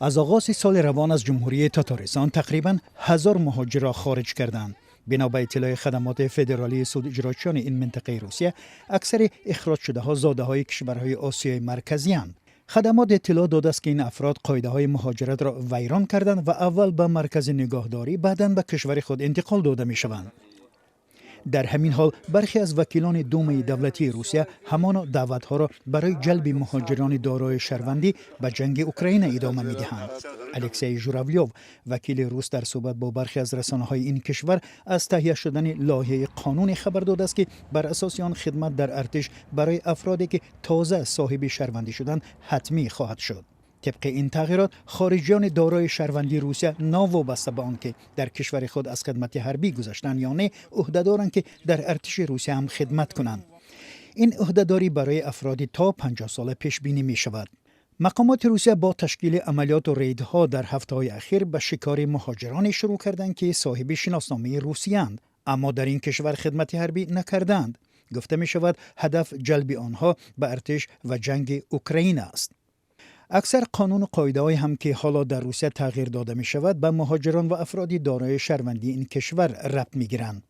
Аз оғози соли равон аз Ҷумҳурии Татаристон тақрибан 1000 муҳоҷирро хориҷ карданд. Бино ба иттилои хадамоти федералии судиҷрочиёни ин минтақаи Русия, аксари ихроҷшудаҳо зодаҳои кишварҳои Осиёи Марказиянд. Хадамот иттилоъ додааст, ки ин афрод қоидаҳои муҳоҷиратро вайрон карданд ва аввал ба маркази нигоҳдорӣ, баъдан ба кишвари худ интиқол дода мешаванд. Дар ҳамин ҳол, бархе аз вакилони Думаи давлатии Русия ҳамоно даъватҳоро барои ҷалби муҳоҷирони дорои шаҳрвандӣ ба ҷанги Украина идома медиҳанд. Алексей Журавлёв, вакили рус, дар суҳбат бо бархе аз расонаҳои ин кишвар аз таҳия шудани лоиҳаи қонуне хабар додааст, ки бар асоси он хидмат дар артиш барои афроде, ки тоза соҳиби шаҳрвандӣ шуданд, ҳатмӣ хоҳад шуд. Тибқи ин тағйирот, хориҷиёни дорои шаҳрвандии Русия, новобаста ба он ки дар кишвари худ аз хидмати ҳарбӣ гузаштанд ё не, ӯҳдадоранд, ки дар артиши Русия ҳам хидмат кунанд. Ин ӯҳдадорӣ барои афроди то 50 сола пешбинӣ мешавад. Мақомоти Русия бо ташкили амалиёту рейдҳо дар ҳафтаҳои ахир ба шикори муҳоҷироне шурӯъ карданд, ки соҳиби шиносномаи русиянд, аммо дар ин кишвар хидмати ҳарбӣ накардаанд. Гуфта мешавад, ҳадаф ҷалби онҳо ба артиш ва ҷанги Украина аст. Аксар қонуну қоидаҳое ҳам, ки ҳоло дар Русия тағйир дода мешавад, ба муҳоҷирон ва афроди дорои шаҳрвандии ин кишвар рабт мегиранд.